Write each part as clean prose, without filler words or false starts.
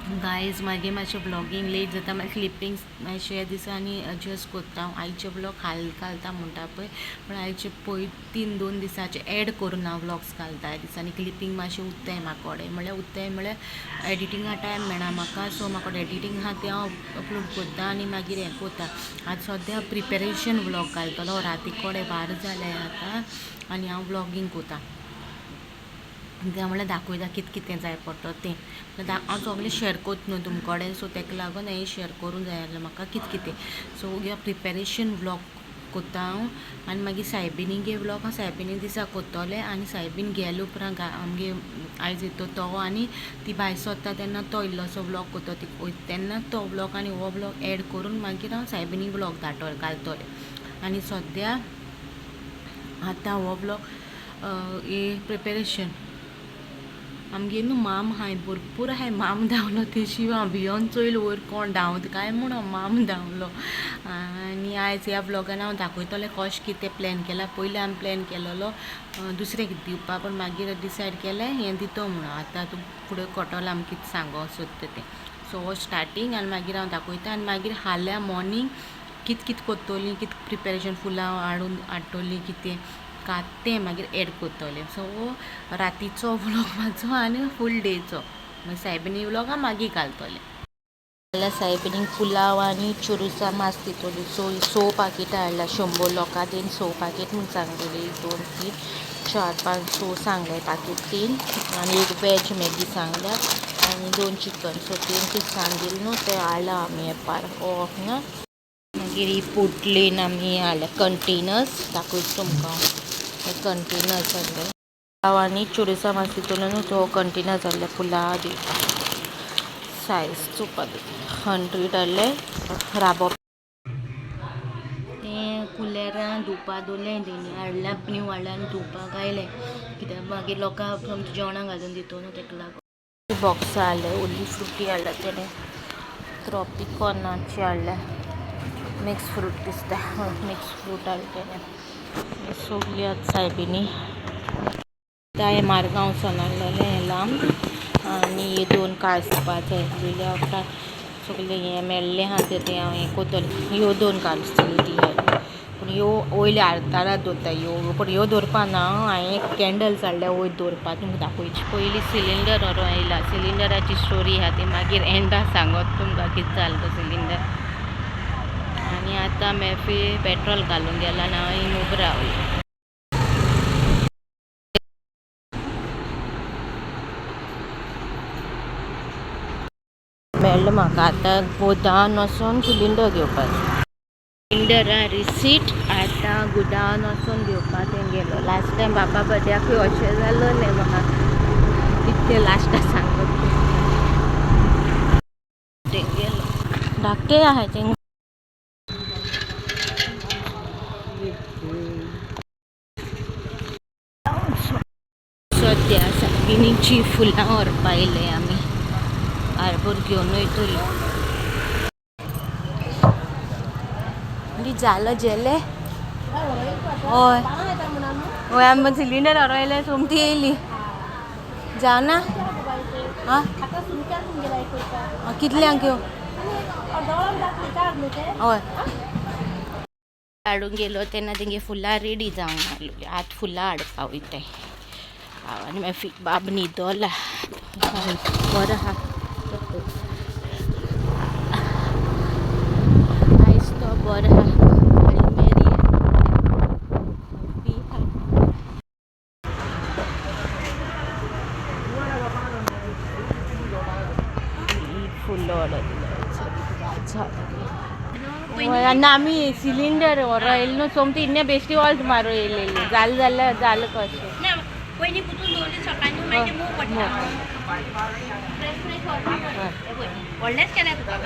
Guys मागीर मातशें व्लॉगींग late जाता, मागीर क्लिपिंग्स मातशें ह्या दिसांनी एडजस्ट कोत्ता हांव. आयचे व्लॉग हाल घालता म्हणटा पळय, पूण आयचे पय 3-2 दिसाचे एड करून हांव व्लॉग्स घालता. ह्या दिसांनी क्लिपींग मातशें उत्ताय म्हाकोडे, म्हणल्यार उत्ताय म्हणल्यार एडिटिंगा टायम मेळना म्हाका. सो म्हाका एडिटींग आहा तें हांव अपलोड करता आनी मागीर हें करता. आतां सद्या प्रिपेरेशन व्लॉग घालतलो. राती कडेन 12 जाले आतां आनी हांव व्लॉगींग करता. तें म्हणल्यार दाखयता कितें कितें जाय पडटा तें. हांव सगळें शेअर करता न्हू तुमचे कडेन, सो ताका लागून हांवें शेअर करूंक जाय आसलें म्हाका कितें कितें. सो प्रिपेरेशन व्लॉग करता हांव आनी मागीर सायबिणीगे व्लॉग हांव सायबिणी दिसा करतलें. आनी सायबीन गेले उपरांत आमगे आयज येतो तो आनी ती भायर सरता तेन्ना तो इल्लोसो व्लॉग करता ती वयता तेन्ना तो व्लॉग आनी हो व्लॉग एड करून मागीर हांव सायबिणी व्लॉग घालतलें. आनी सद्या आतां हो व्लॉग हे प्रिपेरेशन. आमगे न्हू माम आहाय भरपूर आहाय, माम धांवलो तेशी हांव भियोन चोयलो वयर कोण धांवता काय म्हूण हांव माम धांवलो. आनी आयज ह्या व्लॉगान हांव दाखयतलें कशें कितें प्लॅन केला. पयलीं आमी प्लॅन केलेलो दुसरें कितें दिवपाक, पूण मागीर डिसायड केलें हें दितो म्हणून. आतां तूं फुडें कळटलें आमी कितें सांगो सोदता तें. सो हो स्टार्टींग आनी मागीर हांव दाखयता. आनी मागीर फाल्यां मॉर्निंग कितें कितें करतलीं, कितें प्रिपेरेशन फुलां हाडून हाडटलीं कितें का तें मागीर एड करतलें. सो रातीचो व्लॉग म्हाजो आनी फूल डेचो मागीर सायबिणी व्लॉग हांव मागीर घालतलें. जाल्यार सायबिणीक पुलाव आनी चुरुसा मास दितली. सो 6 पाकिटां हाडल्या, 100 लोकां तेणी 6 पाकीट म्हूण सांगलेली. 1 2 3 4 5 6 सांगले पाकीट 3 आनी एक वेज मॅगी सांगल्या आनी 2 चिकन. सो 3 कितें सांगिल्लें न्हू तें हाडलां आमी एपार ना. मागीर ही पोटलेन आमी हाडल्या कंटेनर्स, दाखयता तुमकां हे कंटेनर्स हाडले. पुलाव आनी चुरुसा मास दितलो न्हू तो कंटेनर्स हाडले पुलाव दिवपाक. सायज चोवपाक 100 हाडले राबो. तें कुलेरां धुवपा दवरलें तेणी, हाडल्या न्यू हाडल्या आनी धुवपाक आयलें कित्याक मागीर लोकांक आमच्या जेवणाक घालून दितो न्हू तेका लागून. बॉक्सां हाडले, ओली फ्रुटी हाडल्या तेणें, ट्रॉपिकॉर्नाची हाडल्या, मिक्स फ्रूट दिसता, मिक्स फ्रूट हाडले तेणें. सगळी आतां सायबिणी. आतां हें मारगांव वचोन हाडलेलें हें लांब आनी हे 2 काळसपाचें दिल्या उपरांत सगळें हें मेळ्ळें आहा तें हांव हें करतलें. ह्यो 2 काळसली ती पूण ह्यो वयल्या आल्तारार दवरता ह्यो, पूण ह्यो दवरपा ना. हांवें कॅन्डल्स हाडल्या वयर दवरपा, तुमकां दाखयची. पयलीं सिलिंडर व्हरोन आयला, सिलिंडराची स्टोरी आहा ती मागीर एंडा सांगत तुमकां कितें जालें तो सिलिंडर. आनी आतां मेफी पेट्रोल घालूंक गेला आनी हांव हिंगा उबो रावलें. मेळ्ळें म्हाका आतां गोदान वचोन सिलिंडर घेवपाचें. सिलिंडरा रिसीट आतां गोदान वचोन घेवपाक तें गेलो. लास्ट टायम बाबा बड्याकूय अशें जालें म्हाका, कितकें लास्टाक सांगत तें गेलो. धाकटे आहाय तेंग. सद्या सायबिणीची फुलां व्हरपा येयले आमी, हारभर घेवन वयतली. जालो जेले हय हय, आमी सिलिंडर व्हरोन सोमती येयली. जावना आं कितल्यांक यो? हय हाडूंक गेलो तेन्ना तेंगे फुलां रेडी जावन आसली. आतां फुलां हाडपा वयताय हांव आनी मागीर बाब न्हिदोला बरो आहा. आयज तो बरो आहा आनी मेरी बी आहा. फुलां आनी आमी सिलिंडर व्हरो येयले न्हू सोमती इन्ने बेश्टी वॉल्ट मारून येयलेली. जालें जाल्यार जालें कशें. पयलीं पुतून दवरली सकाळीं मागीर मोव पडटा. फ्रेश फ्रेश व्हडलेंच केलें तुका.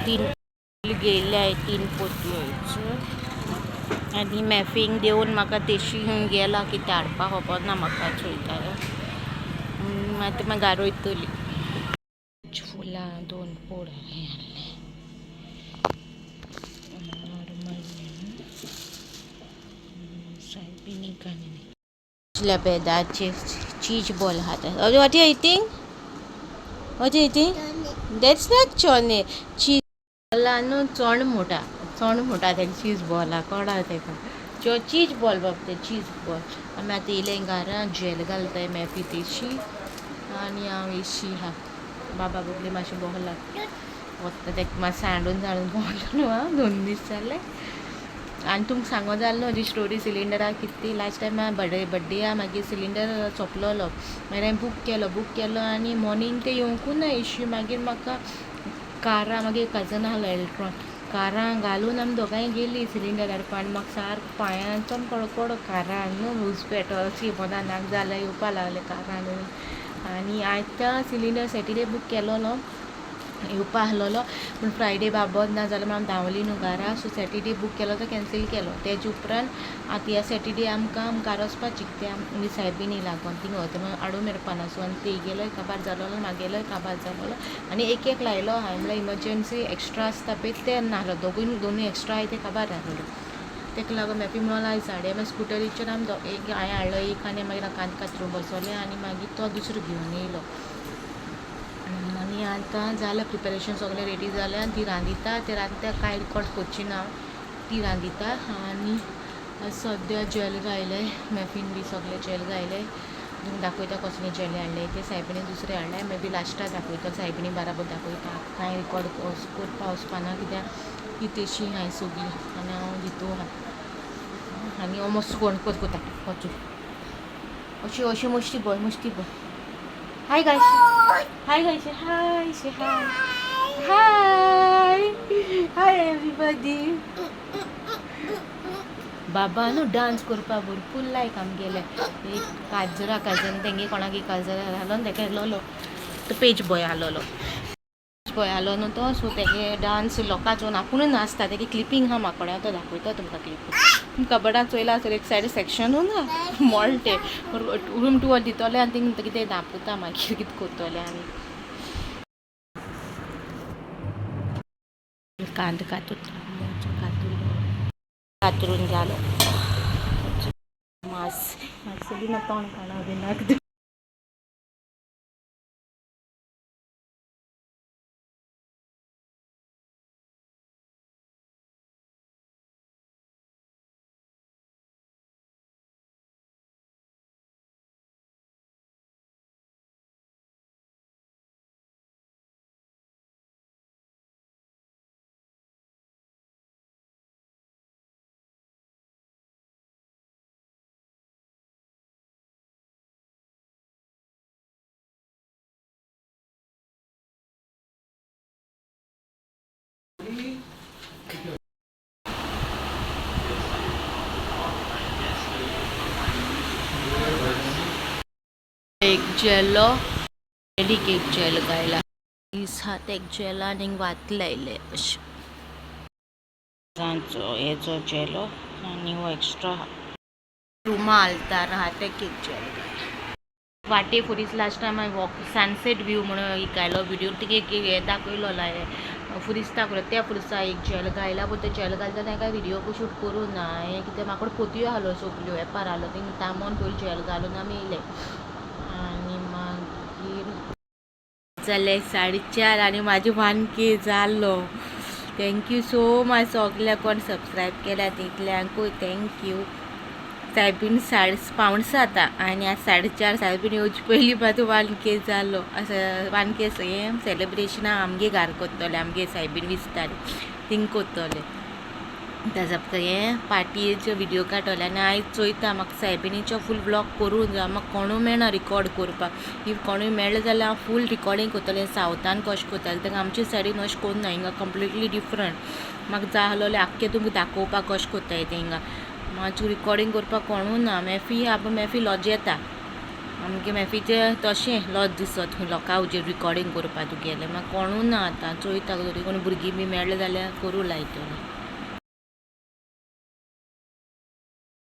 तीन गेले आहे 3 पोतयोचे. आनी मॅफींग देवन म्हाका तेशी घेवन गेला कितें हाडपाक खबर ना म्हाका चोयता. आतां मागीर घारा वयतली. फुलां दोन पोड हाडले नॉर्मल सायबिणीक आनी बेदाचे चीज बॉल खाता. What you eating? What you eating? That's not चणे, चीज बॉला न्हू, चण म्हणटा, चण म्हणटा तेका. चीज बॉला कोणा तेका चीज बॉल बाब, ते चीज बॉल. आमी आतां येयले घरा, जेल घालताय मॅफी तेशी आनी हांव एशी आहा. बाबा बोगले मातशें बोहला वता तेका मातशें सांडून सांडून भोंवलो न्हू हांव 2 दीस जाले. आनी तुमकां सांगो जालें न्हू जी स्टोरी सिलिंडराक कितें ती. लास्ट टायम बड्डे मागीर सिलिंडर सोंपलोलो, मागीर हांवें बूक केलो आनी मॉर्निंग ते येवंकू ना इश्यू. मागीर म्हाका कारा मागीर कजन आहलो एल्ट्रॉन कारां घालून आमी दोगांय गेलीं सिलिंडर हाडपा. आनी म्हाका सारको पांयांचो कडकडो कारान न्हू उजपेटो अशी पोंदा नाक जालें येवपा लागलें कारान. आनी आतां सिलिंडर सॅटरडे बूक केलोलो, येवपा आहलोलो, पूण फ्रायडे बाबत ना जाल्यार आमी धांवली न्हू घरा. सो सॅटरडे बूक केलो तो कॅन्सील केलो. तेजे उपरांत आतां ह्या सॅटरडे आमकां घरा वचपाची कित्याक आमगे सायबिणी लागोन थिंगा वता हाडूं मेळपा ना. सो आनी तेगेलोय काबार जालोलो, म्हागेलोय काबार जालोलो आनी एक एक लायलो आहा म्हणल्यार इमर्जन्सी एक्स्ट्रा आसता पळय ते नाहलो, दोगूय दोनूय एक्स्ट्रा आहाय ते काबार जालोले. तेका लागून मॅपी म्हणून आयज हाडया. मागीर स्कुटरीचेर आमी एक हांवें हाडलो एक आनी मागीर कांत कातरून बसोलें आनी मागीर तो दुसरो घेवन येयलो. आनी आतां जालें प्रिपेरेशन सगळें रेडी जालें आनी ती रांदिता. ते रांदता कांय रिकॉर्ड करची ना, ती रांदिता. आनी सद्या जेल घायलें मॅफीन बी सगळें जेल घायलें. तुमकां दाखयता कसलें जेल हाडलें तें. सायबिणी दुसरें हाडलें, मे बी लास्टाक दाखयता, सायबिणी बराबर दाखयता. कांय रिकॉर्ड करपा वचपाना कित्याक ती तेशी हांवें सगळी आनी हांव दितो आहा. आनी हांव मस्त कोण करता वचूं अशी अशी मस्ती बॉय मस्ती boy. Hi guys, hi guys, hi, say hi, hi, hi everybody. बाबा न्हू डांस करपाक भरपूर लायक आमगेले. एक काजरा काजन तेंगे कोणाक काजरा घालून तेका येयलोलो तो पेज बॉय आहलोलो, पेज बॉय आहलो न्हू तो. सो तेगे डांस लोकां चोवन आपुणूय नाचता. तेगे क्लिपींग आहा म्हाकोडे, हांव तो दाखयता तुमकां क्लिपींग. कबडाक चोयला आसतलें एक सायड सेक्शनू ना मोल्टे रूम टूर दितले आनी थिंग कितें दाखयता मागीर कितें करतले. आनी कांदो कातरून जालो मास मातसो ना तोंड काणा बी नाक. एक जेलो रेडी केक जेल गायला सात एक जेल आनी वात लायले अशें हेजो जेलो आनी हो एक्स्ट्रा रुमा आल्तार आहा ते केक जेल गायला. वाटे फुरीस लास्ट टायम हांवें वॉक सनसेट व्यू म्हणून एक घायलो व्हिडिओ, तिगे एक हें दाखयलो फुरीस दाखयलो. त्या फुरसा एक जेल घायला, पूण ते जेल घालता तें कांय व्हिडिओ शूट करूं ना. हें कितें म्हाका पोतयो आहलो सगल्यो एपार आहलो थिंग तामोन पयलीं जेल घालून आमी येयले. आनी मागीर जाले 4:30 आनी म्हाजे 1K जालो. Thank you so much सगल्याक कोण सबस्क्रायब केल्या तितल्यांकूय thank you. सायबीण 6:45 आनी आज 4:30 सायबीण येवचे पयलीं म्हाजो 1K जालो. असो 1K हें सेलेब्रेशनां आमगे घार करतले, आमगे सायबीण विस्तार थिंग करतले. ताजा हें पार्टीचे व्हिडिओ काडटले. आनी आयज चोयता म्हाका सायबिणीचो फूल व्लॉग करूंक जाय. म्हाका कोणूय मेळना रिकॉर्ड करपाक. If कोणूय मेळ्ळें जाल्यार हांव फूल रिकॉर्डिंग करतलें. सावथान कशें करता कित्याक आमचे सायडीन अशें करना, हिंगा कंप्लिटली डिफरंट. म्हाका जाय आहलोलें आख्खें तुमकां दाखोवपाक कशें करताय तें. हिंगा मातशें रिकॉर्डिंग करपाक कोणूय ना. मॅफी आहा पूण मॅफी लॉज येता आमगे मॅफीचें तशें लॉज दिसत खंय लोकां हुजेर रिकॉर्डिंग करपाक तुगेलें. म्हाका कोणूय ना आतां चोयता तरी कोण भुरगीं बी मेळ्ळें जाल्यार करूं लायतलें.